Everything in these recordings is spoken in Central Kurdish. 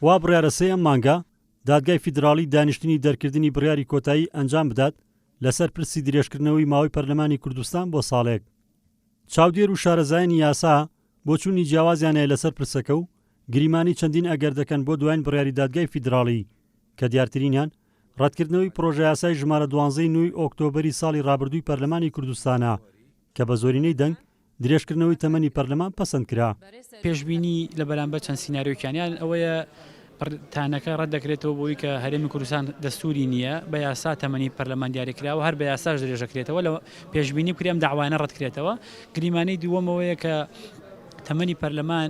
وا بڕیارە سێی ئەم مانگە دادگای فیدراڵی دانیشتنی دەرکردنی بڕیاری کۆتایی ئەنجام بدات لەسەر پرسی درێژکردنەوەی ماوەی پەرلەمانی کوردستان بۆ ساڵێک. چاودێر و شارەزایانی یاسا بۆچوونی جیاوازیان هەیە لەسەر پرسەکە و گریمانەی چەندین ئەگەر دەکەن بۆ دواین بڕیاری دادگای فیدراڵی کە دیارترینیان ڕەتکردنەوەی پڕۆژەیاسای ژمارە دوانزەی نۆی ئۆکتۆبەری ساڵی ڕابردووی پەرلەمانی کوردستانە کە بە زۆرینەی دەنگ درێژکردنەوەی تەمەنی پەرلەمان پەسەند کرا. پێشبینی لە بەرامبەر چەند سیناریۆکیان یان ئەوەیە تانەکە ڕەت دەکرێتەوە بۆی کە هەرێمی کوردستان دەستوری نییە بە یاسا تەمەنی پەرلەمان دیاریکراوە هەر بە یاساش درێژەکرێتەوە لە پێشبینی بکرێ ئەم داوایانە ڕەتکرێتەوە گریمانەی دووەمەوەیە کە تەمەنی پەرلەمان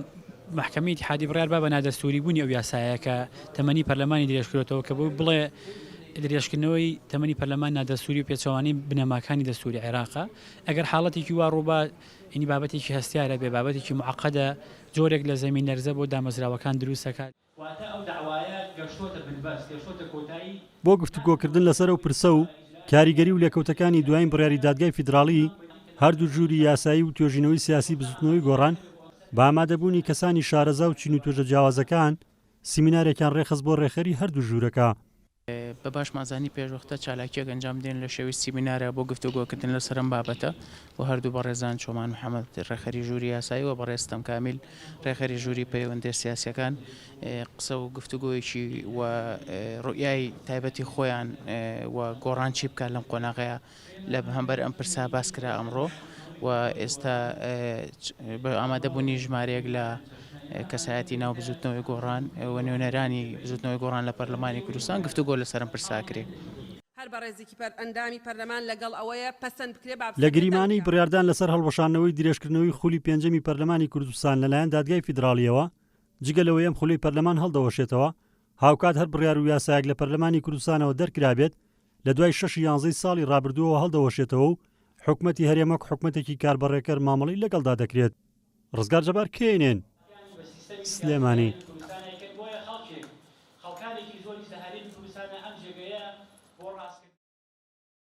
مەحکەمەی ئیتیحادی بڕیار با بە نادەستوری بوونی ئەو یاسایە کە تەمەنی پەرلەمانی درێژکرێتەوە کە بۆ بڵێ درێژکردنەوەی تەمەنی پەرلەمان نادەستوری و پێچەوانەی بنەماکانی دەستوری عێراقە ئەگەر حاڵەتێکی وا ڕووبا یانی بابەتێکی هەستیارە بێ بابەتێکی معقدە جۆرێک لە زەمین لەرزە بۆ دامەزراوەکان دروست دەکات. واتە ئەو دەعوایە گەشتۆتە بنبەست، گەشتۆتە کۆتایی. بۆ گفتوگۆکردن لەسەر ئەو پرسە و کاریگەری و لێکەوتەکانی دوایین بڕیاری دادگای فیدراڵی، هەردوو ژووری یاسایی و توێژینەوەی سیاسی بزوتنەوەی گۆڕان بە ئامادەبوونی کەسانی شارەزا و چین و توێژە جیاوازەکان سیمینارێکیان ڕێکخست بۆ ڕێکخەری هەردوو ژوورەکە. بە باشمان زانی پێشوەختە چالاکیەک ئەنجام بدەین لە شێوەی سیمینارە بۆ گفتوگۆکردن لەسەر ئەم بابەتە و هەردوو بەڕێزان چۆمان محەمەد ڕێکخەری ژووری یاسایی و بەڕێز ستەم کامیل ڕێکخەری ژووری پەیوەندیە سیاسیەکان قسە و گفتوگۆیەکی و ڕوئیای تایبەتی خۆیان و گۆڕان چی بکات لەم قۆناغەیە لە هەمبەر ئەم پرسە باس کرا ئەمڕۆ و ئێستا بە ئامادەبوونی ژمارەیەک لە کەسایەتی ناو بزوتنەوەی گۆڕان و نوێنەرانی بزوتنەوەی گۆڕان لە پەرلەمانی کوردستان گفتوگۆ لەسەر ئەم پرسە کرێ. هەر بەڕێزێکی پەر ئەندامی پەرلەمان لەگەڵ ئەوەیە پەسەند بکرێ با لە بچێتە دەنگ گریمانەی کە. بڕیاردان لەسەر هەڵوەشاندنەوەی درێژکردنەوەی خولی پێنجەمی پەرلەمانی کوردستان لەلایەن دادگای فیدراڵییەوە، جگە لەوەی ئەم خولەی پەرلەمان هەڵدەوەشێتەوە، هاوکات هەر بڕیار و یاسایەک لە پەرلەمانی کوردستانەوە دەرکرابێت لە دوای شەشی یانزەی ساڵی ڕابردووەوە هەڵدەوەشێتەوە و حکومەتی هەرێم وەک حکومەتێکی کاربەڕێکەر مامەڵەی لەگەڵدا دەکرێت. ڕزگار جەبار کەینێن، سلێمانی.